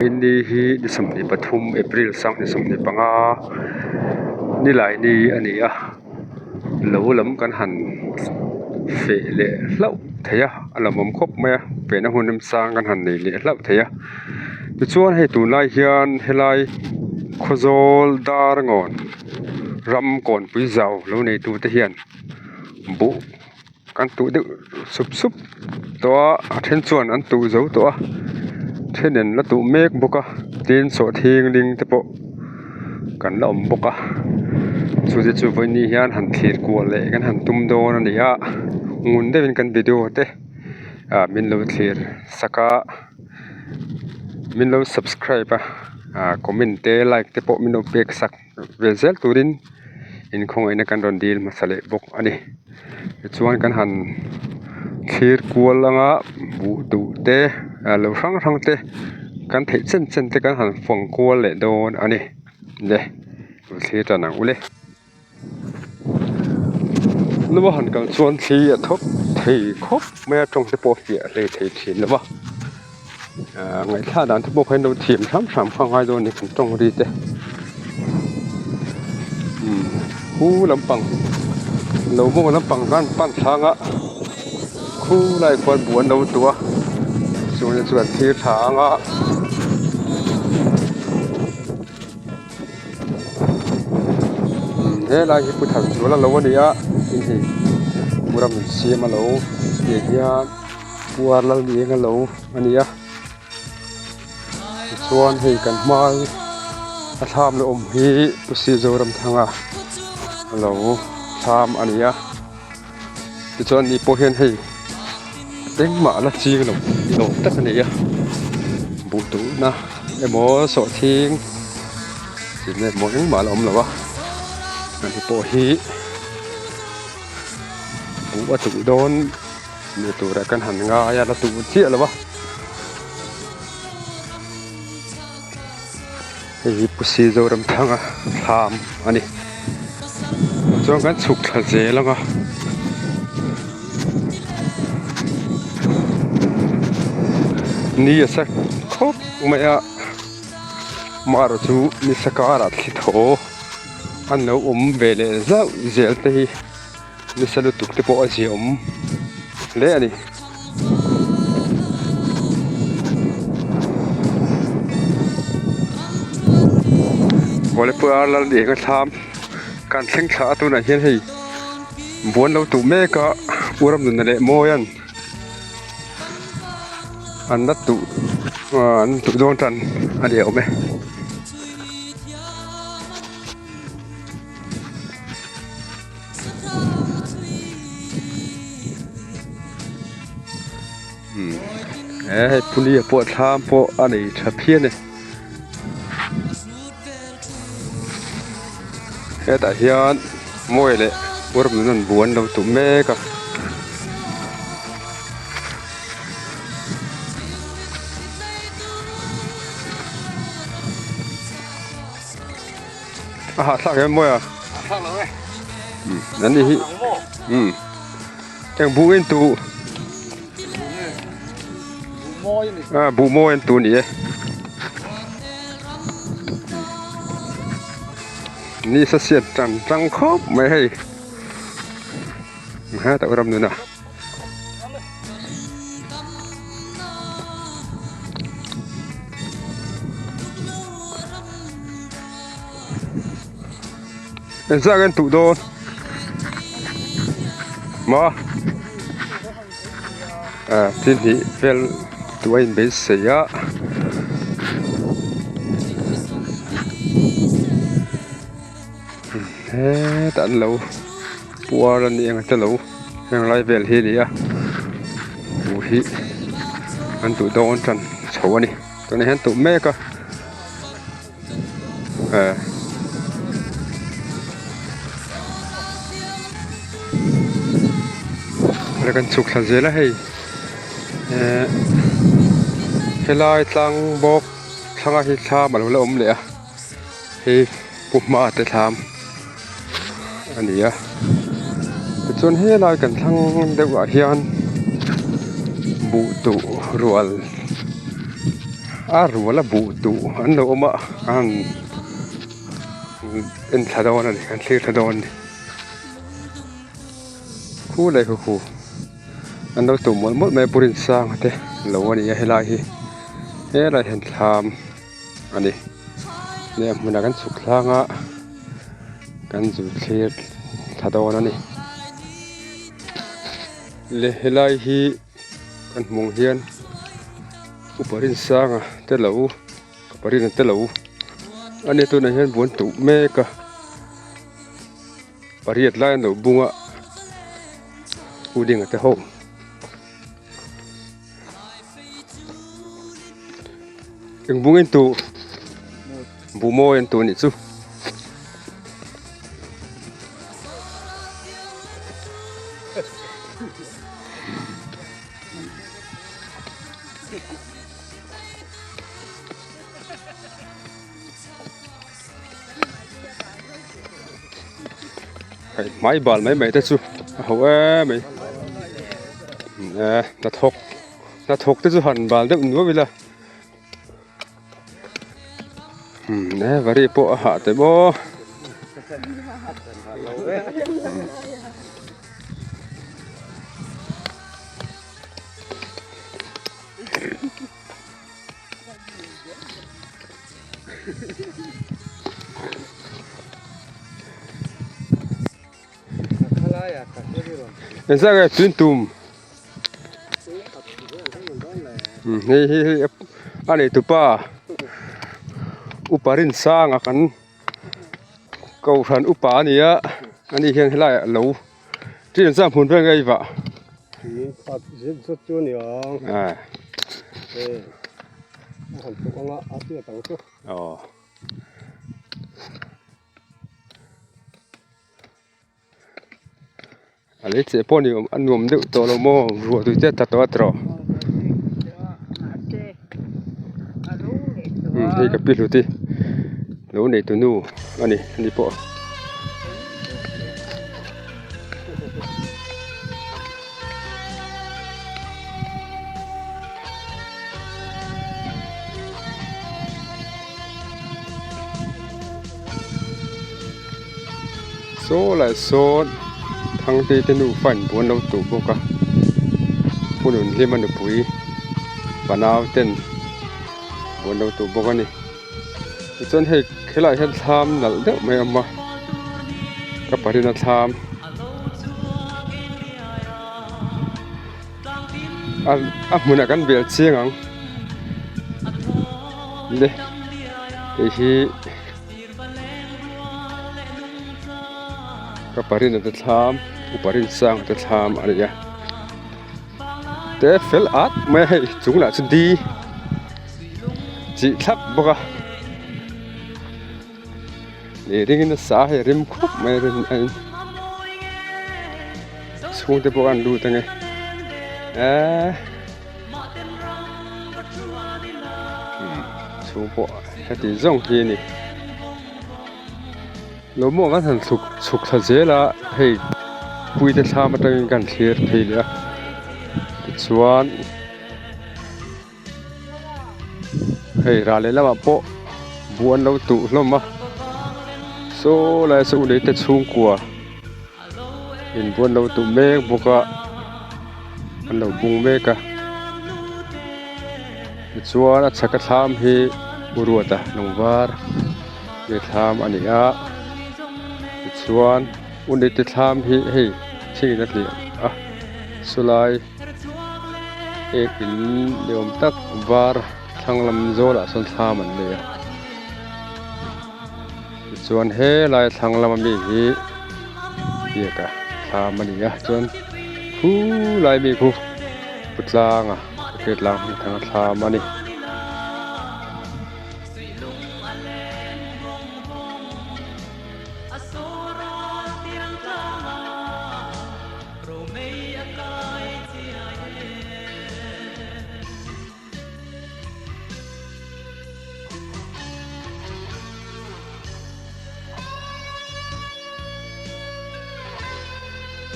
Ni hi ni 23 April 2025 nilai ni a ni a lo lam kan han feh leh hlauh thei a a lawmawm khawp mai a fehna hun remchang kan han nei leh hlauh thei a tichuan hei tunlai hian helai khawzawl Darngawn ram kawnpui zau lo neitu te hian buh. Kan tuh deuh sup sup tawh a a then chuan an tuh zo tawh a then an la tuh mek bawk a tin sawhthing ling te pawh kan la awm bawk a chu te chu vawiin hian han thlir kual leh kan han tum dawn a ni a ngun deuhin kan video te ah min lo thlir sak a min lo subscribe a ah comment te like te pawh min lo pek sak. Ve zel turin inkhawngaihna kan rawn dil hmasa leh bawk a ni tichuan kan han thlir kual anga buh duh te ah lo hrang hrang te kan theih chen chen te kan han fawng kual leh dawn a ni le lo thlir tan ang u le. Luma han kal chuan thli a thawk thei khawp mai a tawng te pawh a fiah hlei thei thin lo va. Ahh ngaihthlak dan te pawh kha in lo thiam hram hram kha a ngai dawn a ni kan tawng ri te umm khu lampang lo maw lampang khan pan thlang a khu lai khuan buh an lo tuh a chung te chuan thlir thla ang a. Helai hi pu thar zual a lo a ni a tin hei pu ram in siam a lo tih hian puar lal ni eng a lo a ni a tichuan hei kan hma a thlam la awm hi pu si Zoramthanga a lo thlam a ni a tichuan ni pawh hian hei engmah la ching lo ni awm tak a ni a buh duhna emaw sawhthing tih emaw engmah la awm lo a ani pawh hi buh a tuh dawn ni turah kan han ngai a la tuh chiah lo a hei hi Pu Si Zoramthanga thlam a ni chuan kan chhuk thla zel ang a ni a sa khawp mai a marawh chu nisa karah thli thaw an lo awm ve leh zauh zel te hi. Nasa lutuk te pawh a ziaawm hle a ni. Kawlpui ar lal eng a thlam kan thleng thla a tunah hian hei buan lo tuh mek a u Ramnuna leh Mawia'n an la tuh an tuh dawn tan a ni awm e. He hei pulia pawh thlam pawh a nei tha phian e hetah hian mawi leh ur nun an buan lo tum mek a. A hahthlak em mawi a? Hahthlak lo e. Um an ni hi. Um eng buh in tu. Buh mawi a ni. Ah buh mawi an tu ni e. Ni sa siat tang tang khawp mai hei. Ha tak ram nuna. Engzah nge an tuh dawn maw ah thil hnih vel tuh a inbeisei a hetah an lo puar a ni ang te lo heng lai vel hi a ni a buh hi an tuh dawn tan chho a ni tunah hian tuh mek a. Kan chhuk thla zel a hei ehh helai tlang bawk thlanga hi thlam alo la awm leh a hei pu hma te thlam a ni a tichuan helai kan thlang deuh ah hian buh tuh rual. A rual a buh duh an lo awm a an han en thla dawn a ni an thlir thla dawn a ni khu leh khu khu an lo tuh mawlh mawlh mai a Purinsanga te lo a ni a helai hi helai hian thlam a ni leh a hmunah kan chhuk thlâng a kan zu thlir thla dawn a ni leh helai hi. Kan hmuh ang hian upa Rinsanga te lo upa Rina te lo a nia tunah hian buan tuh mek a pariat lai an lo bung a pudding a te ho eng bung in tuh buh mawi an tuh a nih chu. Hei hmai bal mai mai te chu a ho em mai hnathawk hnathawk te chu han bal deuh nuam ila umm vari pawh a hah teh maw. Engzah nge tun tum hei hi hei a neitupa upa Rinsanga kan kohhran upa a ni a ani hian helaiah lo Chi an chang hmun vel ngei vah. Tui khat zet zet chu a ni ang. Ah. Hei a han tluk anga a hriat ang chu. Aw. A lei cheh pawh ni a nuam deuh tawh lo maw ruah tui te a tla tawh a tawh. Hei ka pi hlut hi lo nei tu nu a ni ani pawh. Saw lah sawn Thangtei te nufa in buan lo tuh bawk a hun un hlim a nupui fanau ten buan lo tuh bawk a ni tichuan hei helaiah hian thlam nalh deuh mai a awm a ka parin a thlam a hmunah kan bel chiang ang le hei hi. Ka parin a te thlam upa Rinsang a te thlam a ni a te fel at mai a hei chung lah chu di chih thlap bawk a leh ringin a sa a hei rem khup mai a rin a in chhungte pawh an lut ange eee. Chhung pawh heti zawng hi a ni. Lo maw kan han thluk chhuk thla zel a hei puite thlam atangin kan thlir phei leh a tichuan hei ral leh lamah pawh buh an lo tuh hlawm a saw lai saw u neite chhungkua. Inbuan lo tuh mek bawk a an lo bung mek a tichuan a chhak a thlam hi u ruata lung var nge thlam a ni a tichuan u nite thlam hi hei thingin a hliah a sawlai ek in ni awm tak var thlang lam zawlah sawn thlam an nei a. Tichuan helai thlang lama mi hi biaka thlam a ni a chuan khu lai mi khu pu tlanga cricket tlang hming thanga thlam a ni.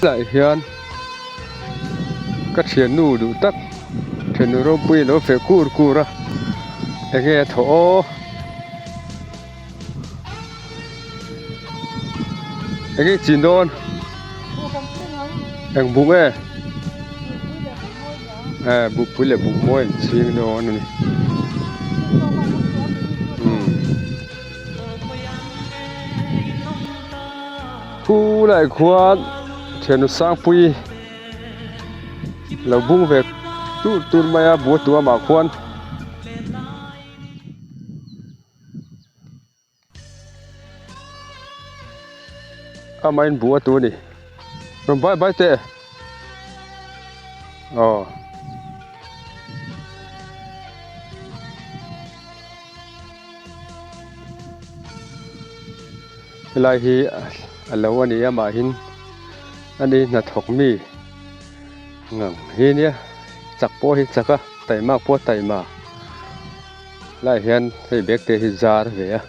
Helai hian ka thiannu duh tak thiannu ropui a lo feh kur kur a. Enge a thawh aw? Enge i chin dawn? Eng buh nge? Eh buhpui leh buh mawi an ching dawn a ni. Umm. Khu lai khuan thiannu Sangpui lo bung ve tur tur mai a buh a tuam ah khuan. Amahin buh a tu a ni. Rawn bai bai teh. Aw. Helai hi a lo a ni a mahin a ni hnathawk mi ngang hi nia chak pawh hi chak a taima pawh a taima lai hian hei bag te hi zar ve a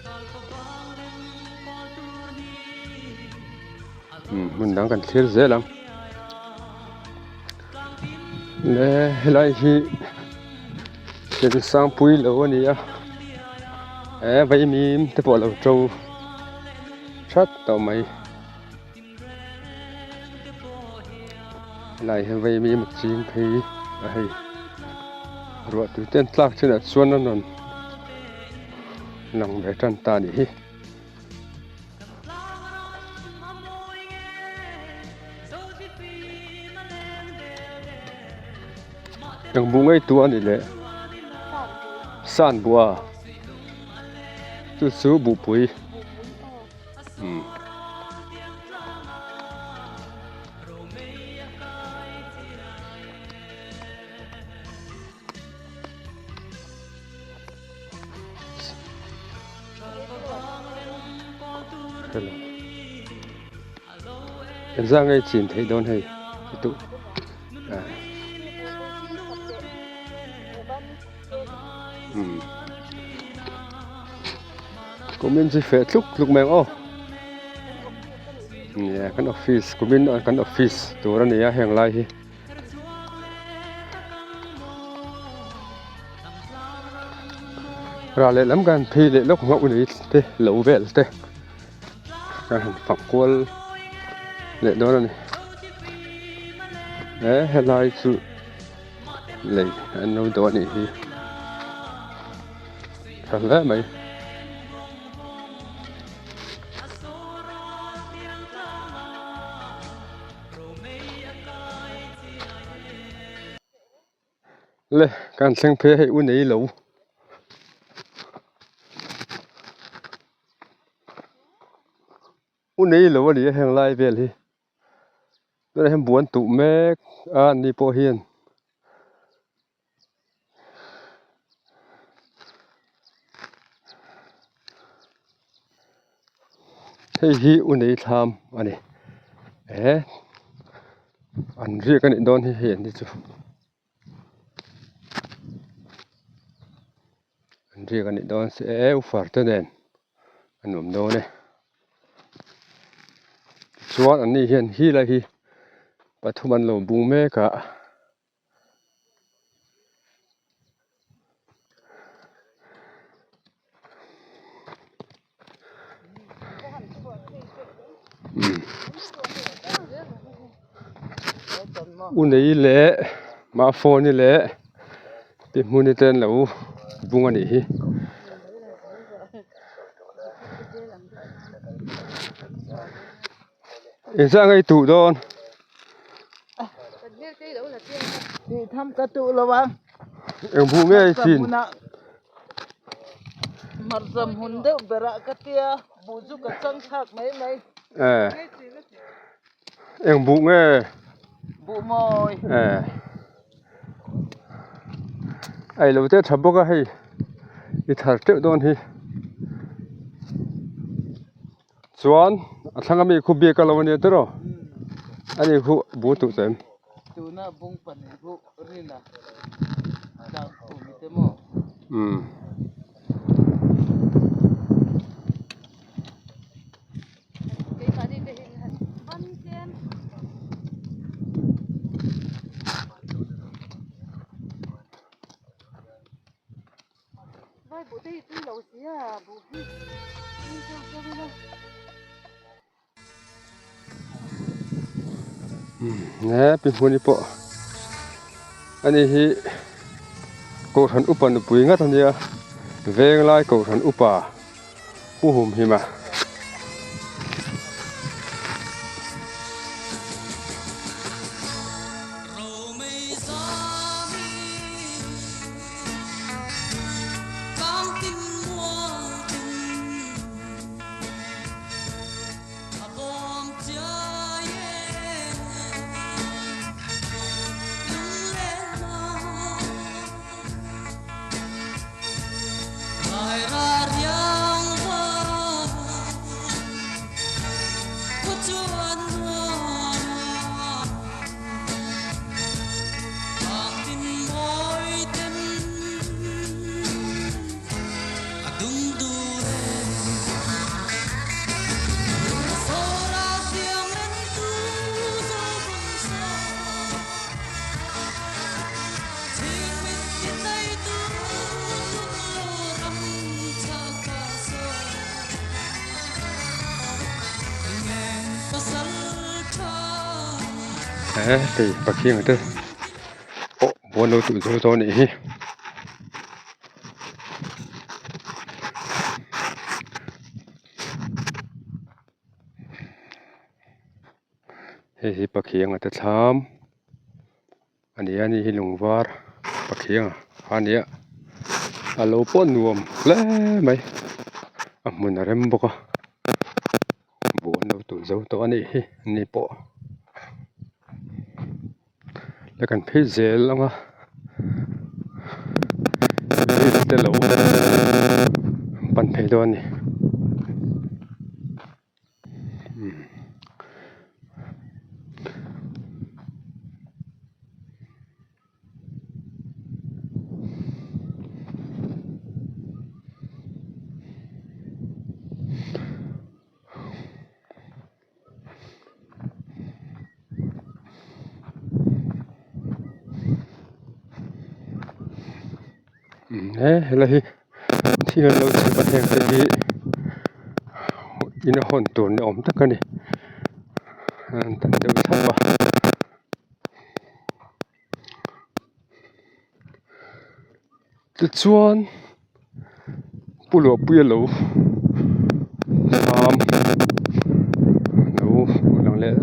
umm hmun dang kan thlir zel ang le helai hi Sangpui lo a ni a eh vaimim te pawh a lo to that tawh mai helai hian vaimim a ching phei a hei ruah tui te an tlak chinah chuan a rawn lang ve tan ta a nih hi. Eng buh ngei tu a ni le san buh a chu chu buhpui umm. Engzah nge chin theih dawn hei i tuh umm kumin chu feh tluk tluk mai ang aw nia kan office kumin kan office tur a ni a heng lai hi. Rah leh lam kan phei leh lawk nghauh nei te lo vel te kan han fak kual leh dawn a ni he helai chu lei an lo dawh a nih hi tha hle mai. Le kan thleng phei a hei u nei lo. U nei lo a ni a heng lai vel hi tunah hian buan tuh mek a ni pawh hian. Hei hi u nei thlam a ni he an riak a nih dawn hi hei an ni chu an riak a nih dawn se e u far te nen a nuam dawn e tichuan an ni hian hi lai hi pathum an lo bung mek a. U nei leh mahfawni leh pi hmuni te an lo bung a nih hi. Engzah nge i tuh dawn? Tih tham ka tuh lo a. Eng buh nge i chin? Hmarcha hmun deuh berah ka tia buh chu ka chang thlak mai mai. Eh. Eng buh nge? Buh mawi. Eh. Ai lo te tha bawk a hei i thar teuh dawn hi. Chuan a thlang ami khu biak a lo ania tiraw ani khu bu tuh chem. Tuna bung pahnih khu rina tlang khum te maw. Umm. He pi hmuni pawh ani hi kohhran upa nupui ngat a nia venglai kohhran upa pu hum him a. He hei pathian te pawh buan lo tuh zo dawn a nih hi. Hei hi pathian te thlam a ni a ni hi lung var pathian a nia a lo pawh nuam hle mai a hmun a rem bawk a buh an lo tuh zo tawh a nih hi ani pawh la kan phei zel ang a te lo pan phei dawn a ni. He helai hi thil an lo chhep a heng te hi in a hawn tur ni awm tak a ni an tan deuh thlap a. Tichuan Pu Luahpuia lo thlam lo lang leh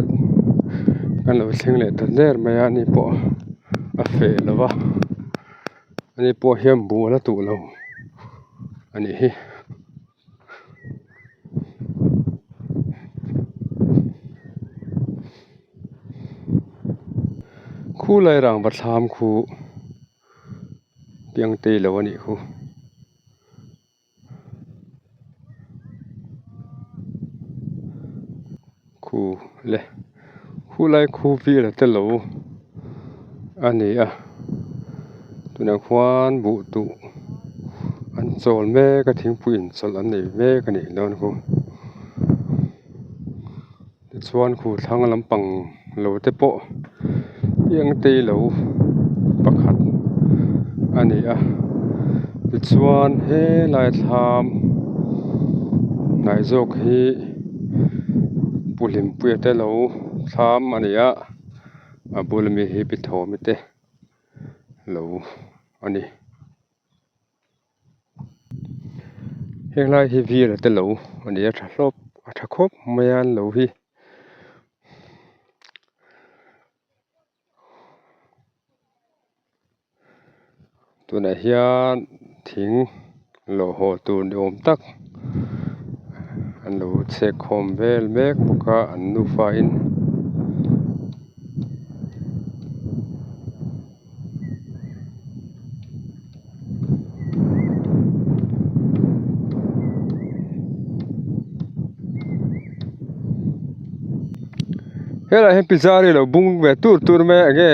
kan lo thleng leh ta der mai a ani pawh a feh lo va ani pawh hian buh a la tuh lo a nih hi. Khulai rangva thlam khu piang tei lo a nih khu. Khu le khulai khu vel a tel lo a ni a tunah khuan buh tuh an chawl mek a thingpui inchawlh an nei mek a nih dawn khu tichuan khu thlang lampang lo te pawh piang tei lo pakhat a ni a tichuan helai thlam hnai zawk hi pu hlimpuia te lo thlam a ni a a bul ami hi pi thawmi te lo a ni. Heng lai hi vel a te lo a ni a tha hlawp a tha khawp mai a an lo hi. Tunah hian thing lawh haw tur ni awm tak an lo chhek khawm vel mek bawk a an nufa in. Helaiah hian pizza ri lo bung ve tur tur mai a enge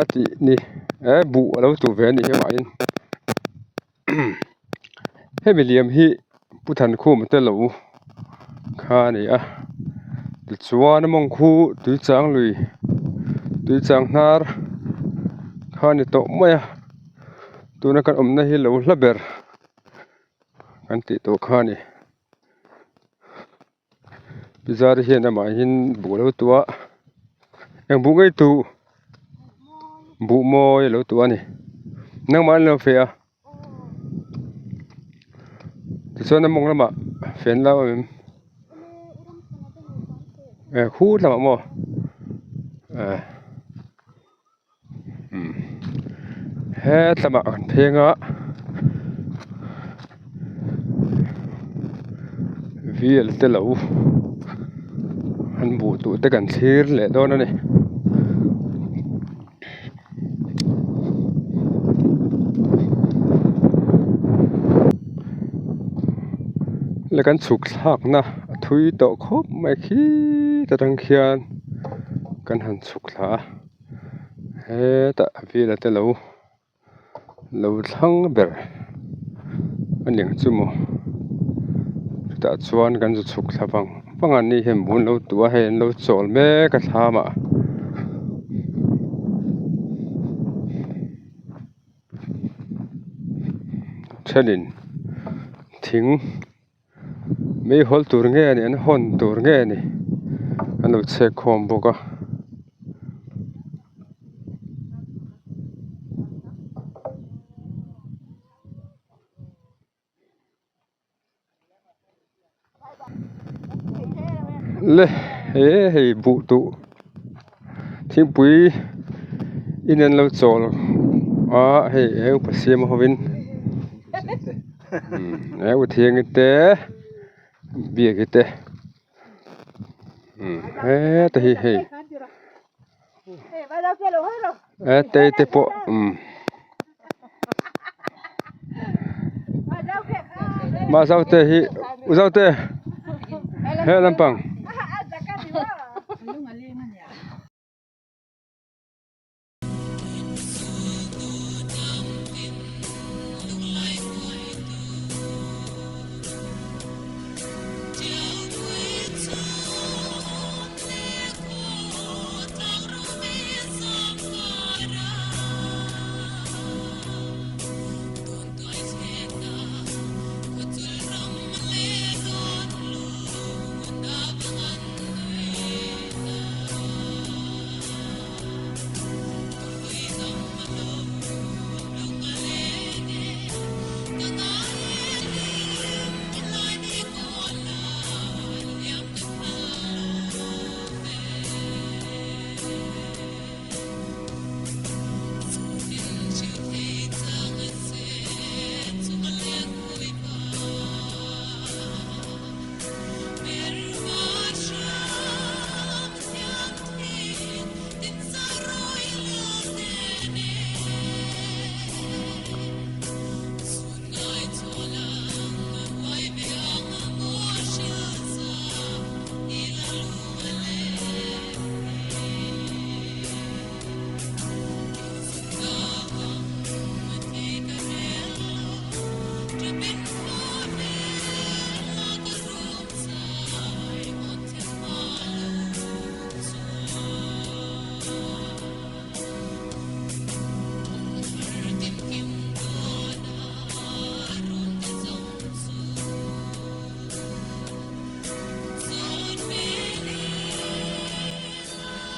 a tih ni eh buh a lo tuh ve a nih hi amahin hemi liam hi Pu Thankhuma te lo kha a ni a tichuan a mawng khu Tuichang lui Tuichang hnar kha a ni tawh mai a tuna kan awmna hi lo hla ber. Kan tih tawh kha a ni. Pi Zari hian amahin buh a lo tuah a, eng buh ngei tuh buh mawi a lo tuah a ni. Nangmah an lo feh a, tichuan a mawng lamah fen lau a awm em khur lamah maw eh. He lamah kan pheng a vel te lo an buh tuh te kan thlir leh dawn a ni. Le kan chhuk thlak na a thui tawh khawp mai khi ta tang khian kan han chhuk thla a. Hetah vela te lo lo thlang ber a ni ang chu maw chutah chuan kan zu chhuk thla vang vang a ni hian bul lo tuah a hei an lo chawl mek a thlam ah. Thenin thing. Meihawl tur nge a nih an hawn tur nge a nih an lo chhek khawm bawk a. Le he hei buh tuh thingpui in an lo chawl a hei eng pa siam hovin. He u thiangi te biaki te heta hi hei hetei te pawh mahzau te hi u zaute he lampang.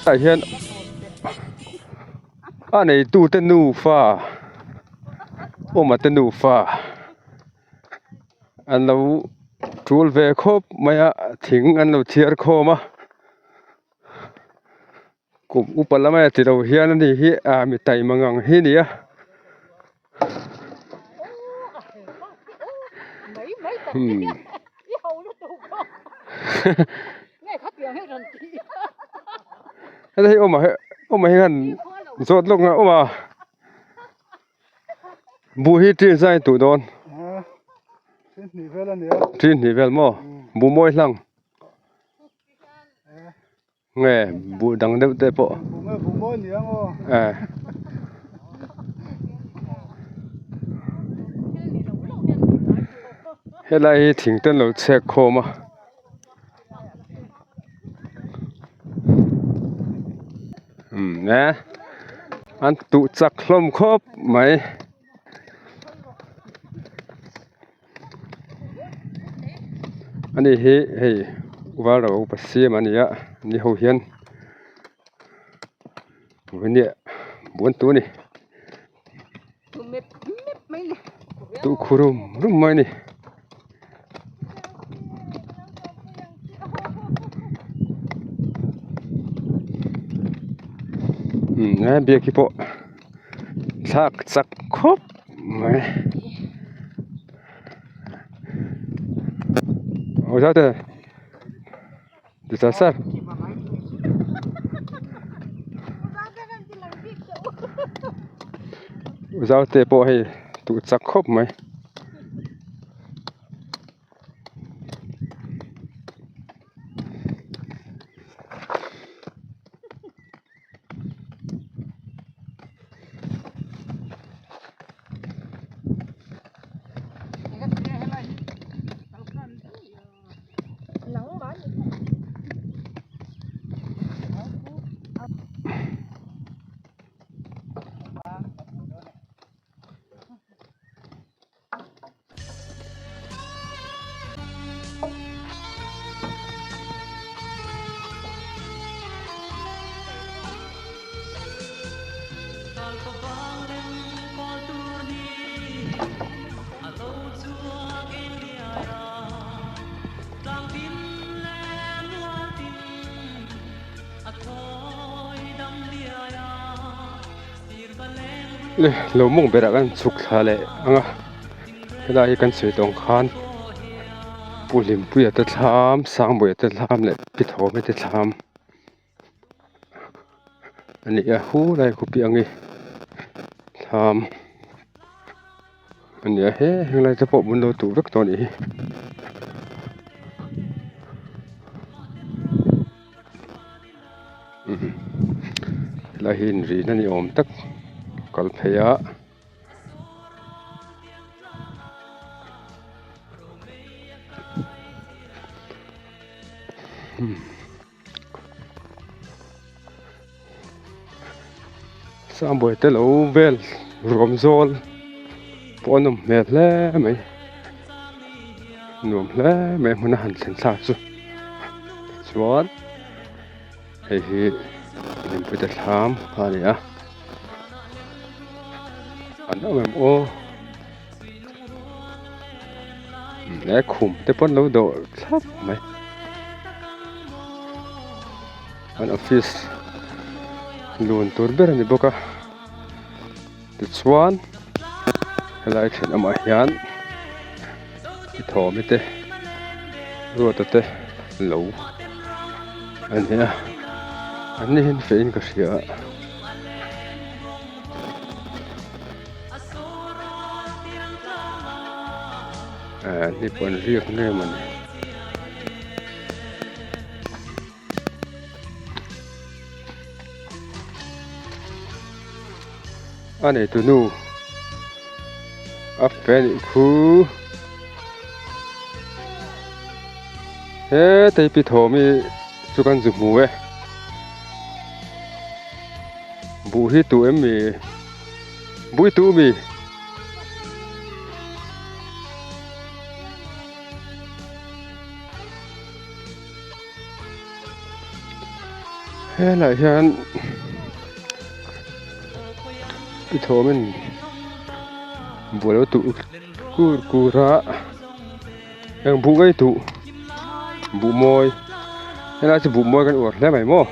Tah hian a neitute nufa awma te nufa. An lo tul ve khawp mai a thing an lo chhiar khawm a kum upa lama ti lo hian ani hi ah mi taima ngang hi a ni a umm hei awm ah awm ah hian zawt lawk a awm a. Buh hi ṭin zai tuh dawn. Ṭin hnih vel maw? Buh mawi hlang. Nge buh dang deuh te pawh. Eh. Helai hi thing te an lo chhek khawm a. Umm e an tuh chak hlawm khawp mai. Ani hi hei val ro upa siam a ni a ni ho hian vawinia buan tu a ni. Tuh khu rum rum mai a ni. Umm he biak hi pawh thlak chak khawp mai. Aw zate ti sar sar. Zaute pawh hei tuh chak khawp mai. Lo mawng berah kan chhuk thla leh ang a helai hi kan sawi tawng khan Pu Hlimpuia te thlam Sangbawiha te thlam leh Pi Thawmi te thlam a ni a hu lai khu piah ang hi thlam a ni a he henglai te pawh mun lo tuh vek tawh a nih hi. Helai hi inrihna ni awm tak kal phei a. Sangbawi te lo vel ruam zawl pawh a nawm hmel hle mai nuam hle mai hmun a han thlen thlak chu tichuan hei hi hlimpui te thlam a ni a an awm em aw he khum te pawn lo dawh thlap mai an office lun tur ber a ni bawk a tichuan helai thenawmah hian thawm te ruata te lo a ni a an ni hian feh in ka hria a. Eh an ni pawh an riak nge mawni. A neitu nu a fe anih khu he teipi thawm hi chu kan zu hmu e. Buh hi tuh em mi? Buh hi tuh mi? Helaiah hian i thawmin buh alo tuh kur kur a eng buh ngei tuh buh mawi helai chu buh mawi kan uar hle mai maw.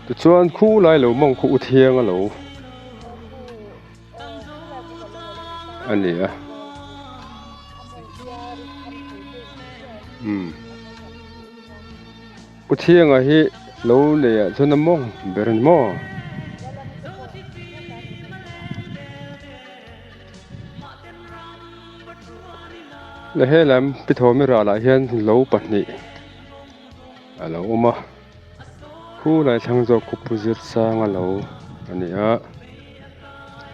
Tichuan khulai lo mawng khu u thiang a lo a ni a umm u thianga hi lo nei ah chuan a mawng ber a ni maw. Le helam pi thawmi ralah hian lo pahnih a lo awm a. Khulai thlang zawk khu pu zir sang a lo a ni a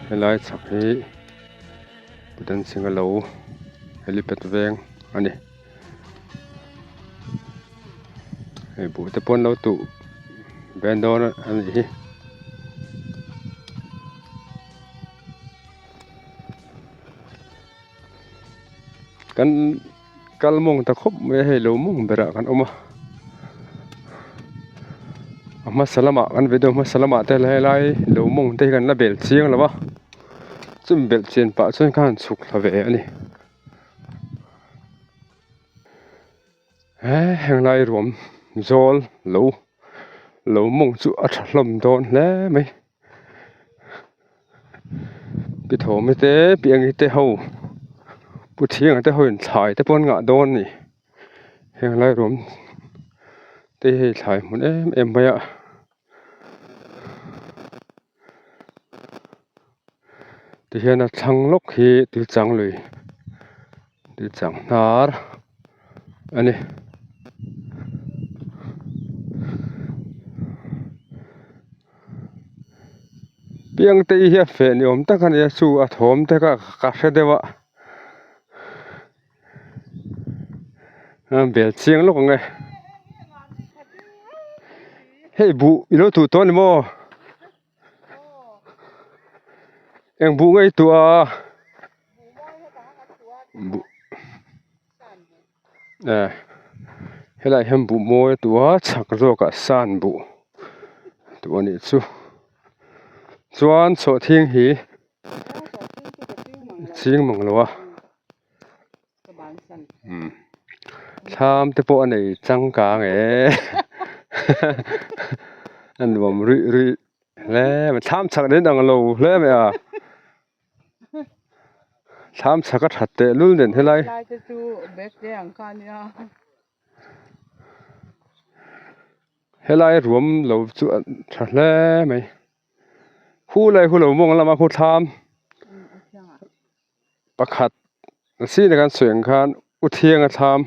helai chhak hi pu dancing a lo helipad veng a ni hei buh te pawh an lo tuh ven dawn a nih hi. Kan kal mawng ta khawp mai a hei lo mawng berah kan awm a a hmasa lamah kan video hmasa lamah te helai lo mawng te hi kan la bel chiang lo va chumi belh chian pah chuan khan chhuk thla ve a ni he henglai ruam zawl lo lo mawng chu a tha hlawm dawn hle mai. Pi Thawmi te Pi Engi te ho Pu Thianga te ho in thlai te pawh an ngah dawn a ni heng lai ruam te hi hei thlai hmun em em mai a tihian a thlang lawk hi tuichang lui tuichang hnar a ni. Piangte hi a feh ni awm tak a ni a chu a thawm te kha ka hre deuh a a bel chiang lawk ang e hei buh i lo tuh tawh a ni maw eng buh nge i tuh a buh Eh helaiah hian buh mawi a tuh a chhak zawkah san buh tuh a nih chu chuan sawhthing hi ching mang lo a umm thlam te pawh a nei changkang e a nuam ruih ruih hle mai thlam chhak nen ang lo hle mai a. Thlam chhak a that teh lul nen helai. Lai te chu bag te ang kha ania. Helai ruam lo chu a tha hle mai. Hu lai hu lo mawng lama khu thlam pakhat a sir ah kan sawi ang khan u thianga thlam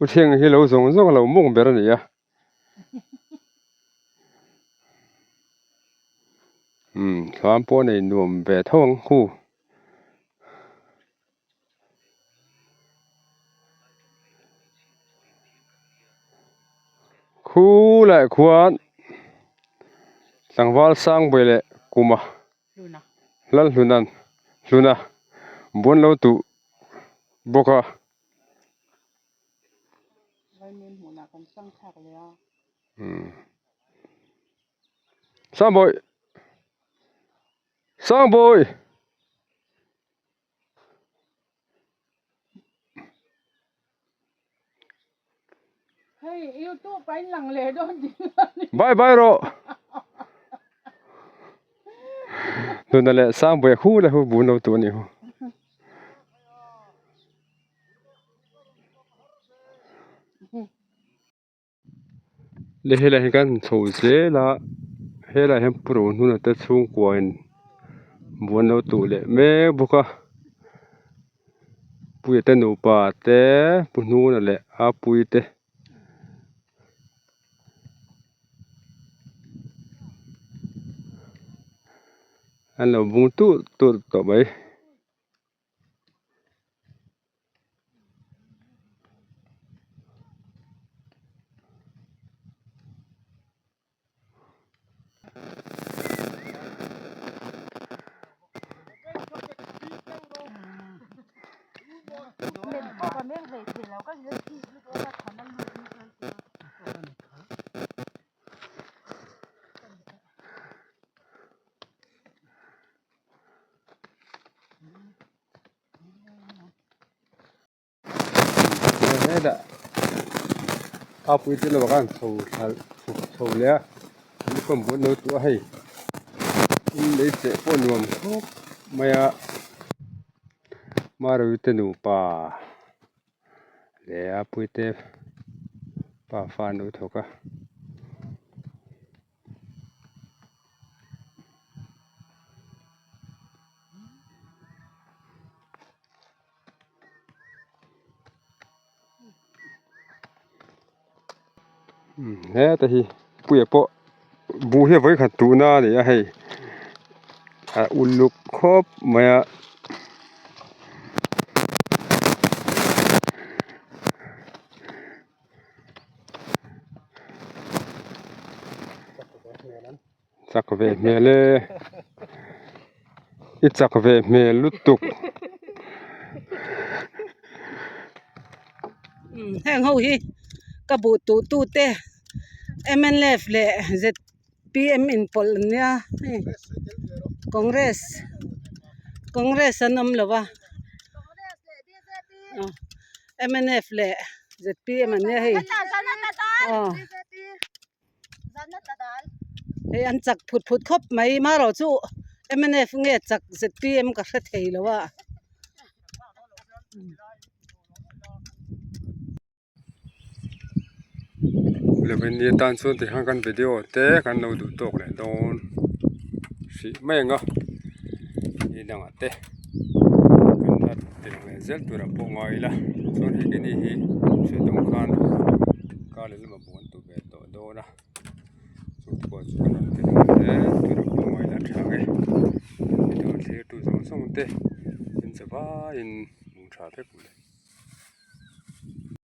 u thianga hi lo zawng zawng a lo mawng ber a ni a. Umm thlam pawh nei nuam ve tho ang hu. Khu leh khuan tlangval Sangbawi leh Kuma Lalhlunan Hluna buan lo tuh bawk a. Sangbawi Sangbawi Bye bye rawh Hluna leh Sangbawi hu leh hu bun lo tu a ni hu. Le helai hi kan chho zel a helai hian pu rohnuna te chhungkua in buan lo tuh leh mek bawk a puia te nupa te pu hnuna leh a pui te. An lo bung tulh tulh tawh mai. Hetah a pui te lo khan chho thla chhuk chho leh a lukham buan lo tuah a hei in lei cheh pawh nuam khawp mai a Marawi te nupa leh a pui te pafa an lo thawk a. Heta hi puia pawh buh hi a vawikhat tuhna a ni a hei a uluk khawp mai a. Chak ve hmel e i chak ve hmel lutuk. Umm heng ho hi ka buh tuh tu te mnf leh zpm inpawlh an nia hei congress congress an awm lo a mnf leh zpm an nia hei aw. Hei an chak phut phut khawp mai marawh chu mnf nge chak zpm ka hre thei lo a. Lovin ni atan chuan tikhan kan video te kan lo duh tawk leh dawn hrih mai ang a ni dangah te kan la ti lang leh zel turah pawh ngai ila chuan hei keini hi hriat khan kar leh lamah buan tu ve tawh dawn a chu te pawh chu kan rawn ti lang zel turah pawh ngai ila tha ang e video thlir tu zawng zawng te in chavaiin hmuh tha vek mai.